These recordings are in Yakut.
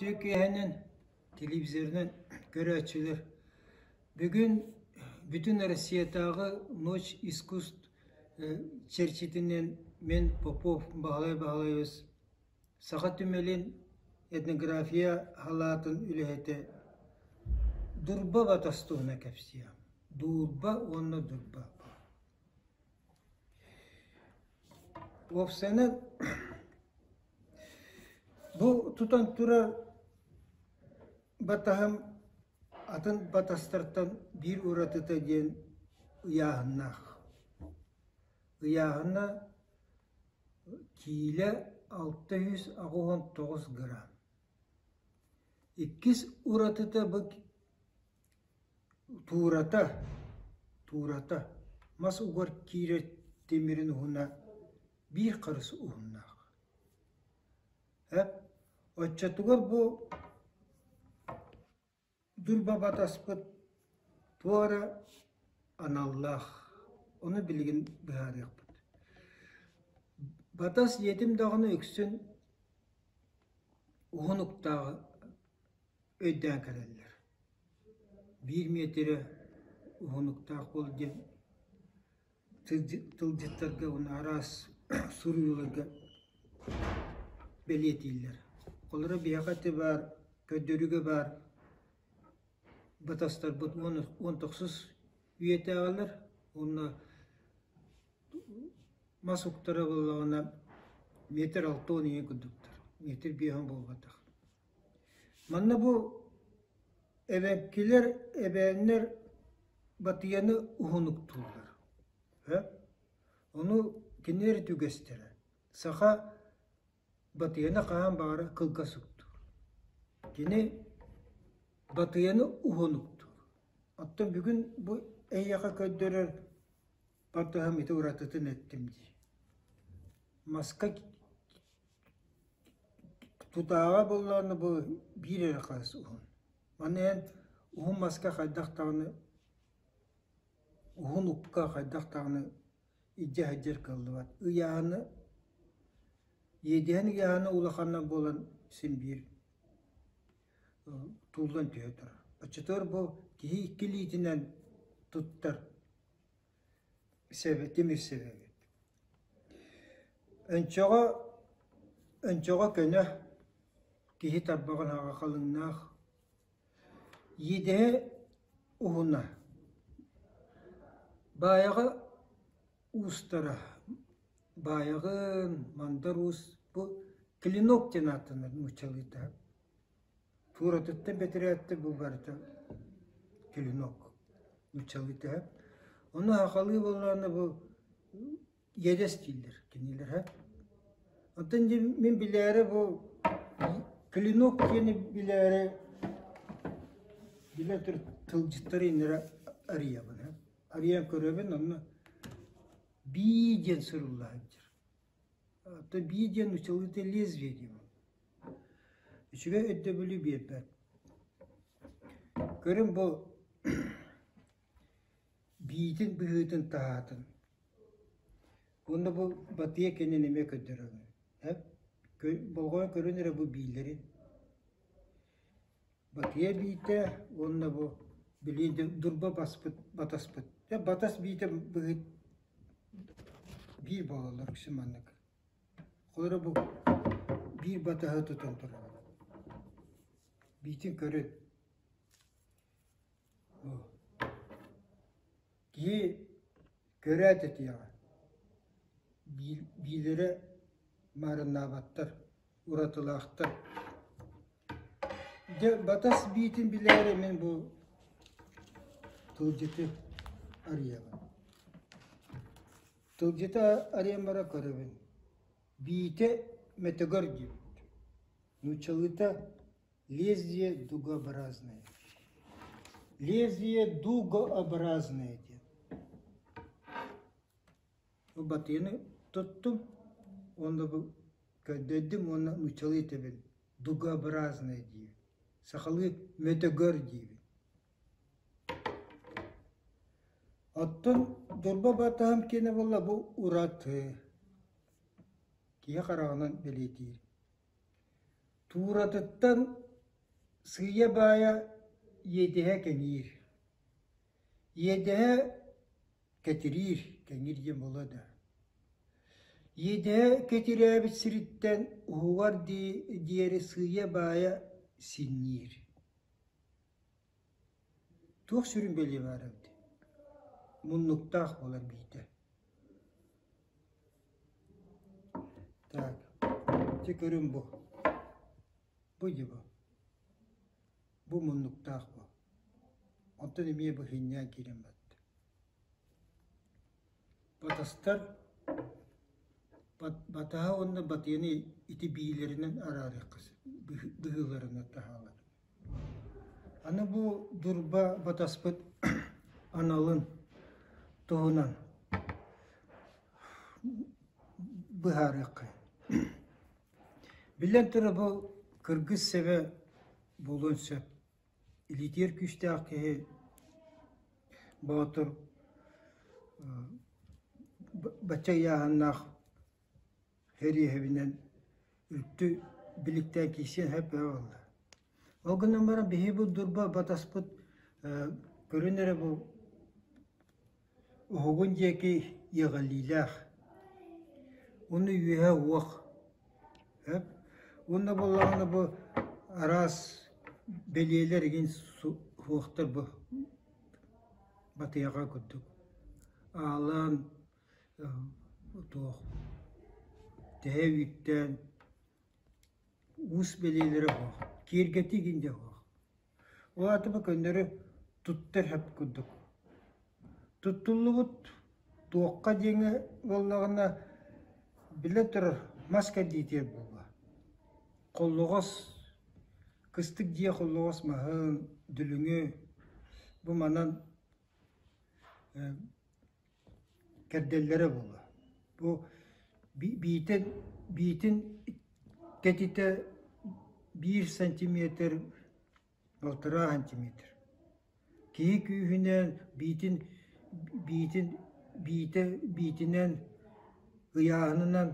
Үтүө киэһэнэн телевизорынан көрөөччүлэр! Бүгүн Бүтүн Россиятааҕы Ночь искусств чэрчитинэн мин Попов Баһылай Баһылайабыс Саха түмэлин этнография салаатын үлэһитэ Дурба Батас туһунан кэпсиэм. Дуурба уонна Дурба. Уопсайынан бу тутан турар батаһым атын батастартан биир уратыта диэн ыйааһыннаах. Ыйааһына киилэ 689 грамм. Иккис уратыта бу Туурата, туурата мас угар киирэр тимирин уһуна биир харыс уһуннаах. Эп, оччотугар бу дурба батаспыт туох эрэ аналлаах, ону билигин быһаарыахпыт. Батас диэтим даҕаны үксүн уһун уктааҕы өйдөөн кэлэллэр. Биир миэтэрэ уһунуктаах буол диэн тылдьыттарга уонна араас суруйууларга бэлиэтииллэр. Холобура биһиэхэ ити баар, көрдөрүүгэ баар батастарбыт 19 үйэтээҕилэр уонна мас уктара буоллаҕына метр 60 ийэ курдуктар, метр 50 буолбатах. Манна бу эбэҥкилэр, эбээннэр батыйаны уһунуктууллар. Ону кинилэр үгэстэрэ. Саха батыйаны хаһан баҕарар кылгас уктуур. Кини батыйаны уһунуктуур. Оттон бүгүн бу эйиэхэ көрдөрөр батыһам ити уратытын эттим дии. Маска Тутааҕа буоллаҕына бу биир эрэ хаас уһун. Маны эн уһун маска хайдах даҕаны уһун укка хайдах даҕаны илдьэ сылдьар кыаллыбат. Ыйааһыны иэдэһин ыйааһына улахана буолан син биир тууллан түһэ турар. Оччотугар бу киһи икки илиитинэн туттар сэбэ тимир сэбэ эбит. Өнчөҕө, өнчөҕө көнө, киһи тарбаҕын аҕа халыҥнаах, иэдэһэ уһуна, баайаҕа уустара, баайаҕын, мандар уус бу клинок диэн ааттанар нууччалыыта. Туоратыттан бэтэрээттэр бу барыта клинок нууччалыыта. Ону сахалыы буоллаҕына бу иэдэс дииллэр кинилэр һэ. Оттон дьэ мин билээри бу клинок диэни билээри билэ тур тылдьыттары иннэрэ арыйабын һэ. Арыйан көрөбүн онно бии диэн сурулла сылдьар. Оттон бии диэн нууччалыыта лезвие диэн. Үчүгэй өйдөбүлү биэрбэт. Көрүҥ бу биитин быһыытын таһаатын Уонна бу батыйа кэннин эмиэ көрдөрөбүн. Болҕойон көрүн эрэ бу биилэрин. Батыйа биитэ уонна бу били дурба баспыт батаспыт. Батас биитэ быһыт биир буолаллар үксүн маннык. Холобура бу биир батаһы тутан турабын. Биитин көрүн. Киһи Көрөөт этиэҕэ, биилэрэ маарыннаабаттар, уратылаахтар. Дьэ, батас биитин билээри мин бу тылдьыты арыйабын. Тылдьыты арыйан баран көрөбүн. Биитэ мөтөгөр диэбит. Нууччалыыта Лезвие дугообразное. Лезвие дугообразное диэн. Бу батыйаны туттум уонна бу көрдөрдүм уонна нууччалыы этэбин дугообразное диибин. Сахалыы мөтөгөр диибин. Оттон дурба батаһым киэнэ буолла бу ураты. Киһи хараҕынан бэлиэтиир. Тууратыттан Сыыйа-баайа иэдэһэ кэҥиир. Иэдэһэ кэтириир, кэҥиир диэн буолуо да. Иэдэһэ кэтирээбит сириттэн уһугар диэри сыыйа-баайа синньиир. Туох сүрүн бэлиэ баар эбит? Муннуктаах буолар биитэ. Так, ити көрүҥ бу. Бу дьэ бу. Бу муннуктаах бу. Онтон эмиэ быһыынньаан киирэн барда. Батастар батаһа уонна батыйаны ити биилэринэн араарыахха сөп, быһыыларынан таһаалар. Аны бу дурба батаспыт аналын туһунан быһаарыахха. Биллэн турар, бу кыргыс сэбэ буолуон сөп. Илиитигэр күүстээх киһи боотур бачча ыйааһыннаах эриэһэбинэн үлтү биликтээн киирсиэн сөп буолла. Ол гынан баран биһиги бу дурба батаспыт көрүн эрэ бу Уһугун диэки иэҕэлиилээх, уонна үөһэ уох эп уонна буоллаҕына бу араас бэлиэлэр игин суохтар бу батыйаҕа курдук аалаан туох тэһэ үүттээн уус бэлиэлэрэ суох, киэргэтии игин дьэ суох. Ол аата бу көннөрү туттар сөп курдук. Туттуллубут туохха диэҥҥэ буоллаҕына, биллэн турар, мас кэрдиитигэр буолуо. Холлоҕос, кыстык дьиэ холлоҕос маһын, дүлүҥү бу манан кэрдэллэрэ буолуо. Бу биитин биитин кэтитэ биир сантиметр, балтараа сантиметр. Киһи күүһүнэн биитин биитин биитэ биитинэн ыйааһынынан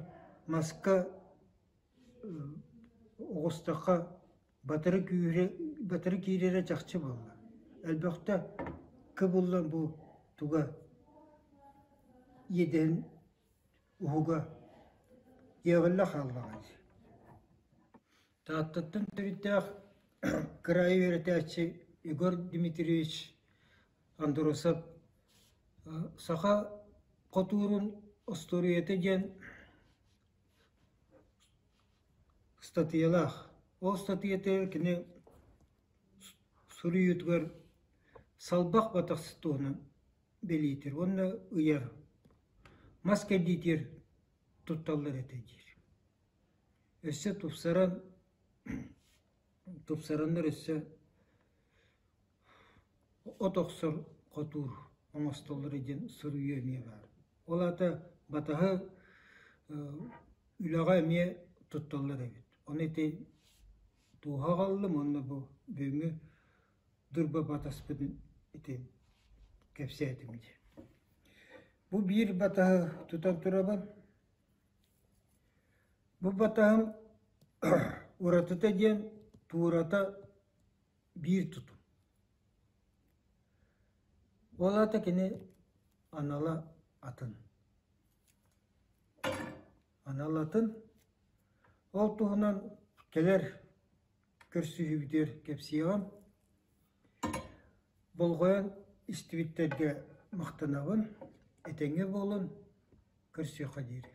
маска оҕустахха батары күүрэ батары киирэрэ чахчы буолла. Элбэхтэ кыбыллан бу туга иэдэһин уһуга иэҕиллэ хааллаҕа дии. Тааттаттан төрүттээх кыраайы үөрэтээччи Егор Дмитриевич Андросов «Саха хотуурун остуоруйата» диэн Ыстатыйалаах. Ол ыстатыйатыгар кини суруйуутугар салбах батас туһунан бэлиэтиир уонна ыйар, мас кэрдиитигэр тутталлар этэ диир. Өссө тупсаран тупсараннар өссө от охсор хотуур оҥостоллоро диэн суруйуу эмиэ баар. Ол аата батаһы үлэҕэ эмиэ тутталлар эбит. Ону ити тууһа аҕаллым уонна бу бүгүҥҥү дурба батаспытын ити кэпсээтим дии. Бу биир батаһы тутан турабын. Бу батаһым уратыта диэн туурата биир тутум. Ол аата кини анала атын. Анал атын. Ол туһунан кэлэр көрсүһүүбүтүгэр кэпсиэҕим. Болҕойон истибиттэргэ махтанабын. Этэҥҥэ буолун, көрсүөххэ диэри.